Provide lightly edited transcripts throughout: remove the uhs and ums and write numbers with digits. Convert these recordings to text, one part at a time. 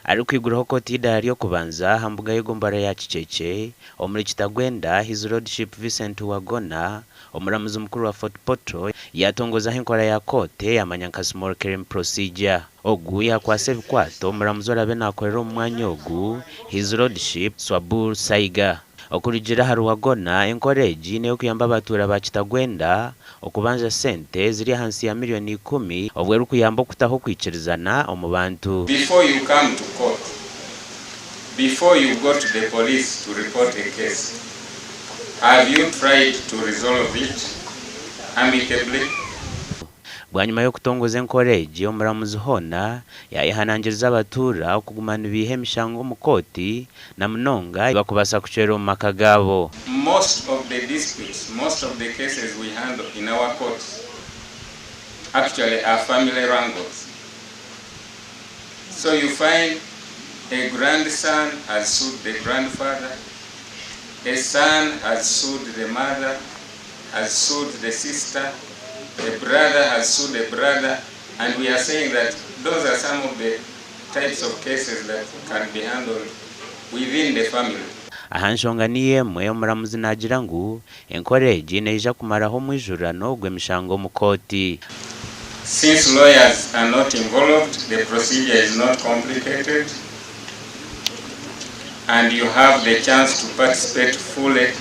Arikwiguraho kooti y'eidaara ry'okubanza aha mbuga y'egomborora ya Kikyekye omuri Kitagwenda, His Lordship Vincent Wagona, omuramuzi mukuru wa Fort Portal yaatongozaho enkora ya kooti eyamanywa nka Small Claim Procedure. Ogu yaakwatsa ebikwato omuramuzi oraabe naakorera omu mwanya ogu, His Lordship Swabur Saiga. Okurugiirira ahari Wagona, enkora egi n'ey'okuyamba abatuura ba Kitagwenda okubanja sente eziri ahansi ya miriyoni ikumi obwo erikuyamba okutaho okwikirizana omu bantu. Before you come to court, before you go to the police to report a case, have you tried to resolve it amicably? Bwanyima y'okutongoza enkora egi, omuramuzi hoona yaayehanangiriza abatuura okuguma nibaiha emishango omu kooti na munonga ei barikubaasa kucwera omu maka gaabo. Most of the disputes, most of the cases we handle in our courts actually are family wrangles. So you find a grandson has sued the grandfather, a son has sued the mother, has sued the sister, a brother has sued a brother, and we are saying that those are some of the types of cases that can be handled within the family. Aha nshonga niyo emwe, omuramuzi naagira ngu enkora egi neija kumaraho omwijurano gw'emishango omu kooti. Since lawyers are not involved, the procedure is not complicated and you have the chance to participate fully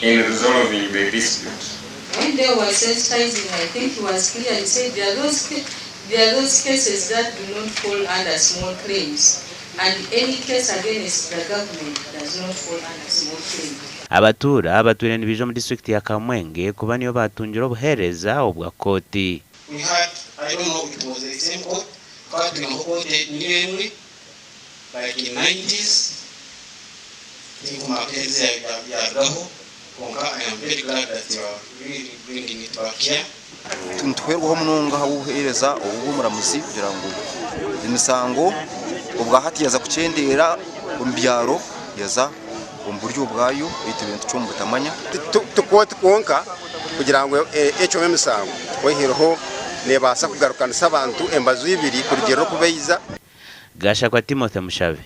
in resolving the dispute. When Deo was sensitizing, I think he was clear, he said there are those, there are those cases that do not fall under small claims and any case against the government does not fall under small claims. Abatuura batwire nibaija omu disiturikiti ya Kamwenge kuba niyo baatungira obuheereza obwa kooti. We had, I don't know it was the same court, tukaba twineho kooti niyo emwe like in nineties, tinkumanya ezi yarugaho kwonka I am very glad that you are really bringing it back here. Nituhwerwaho munonga ahabw'obuheereza obu bw'omuramuzi kugira ngu emisango obwahati yaza kukyendeera omu byaro yaza omu buryo bwayo ei tubaire nitucwa omu butamanya. Ti kooti kwonka kugira ngu ecwemu emisango, oihireho neebaasa kugarukanisa abantu embaju ibiri kurugiirira oku baija. Gashakwa Timothy Mushabe.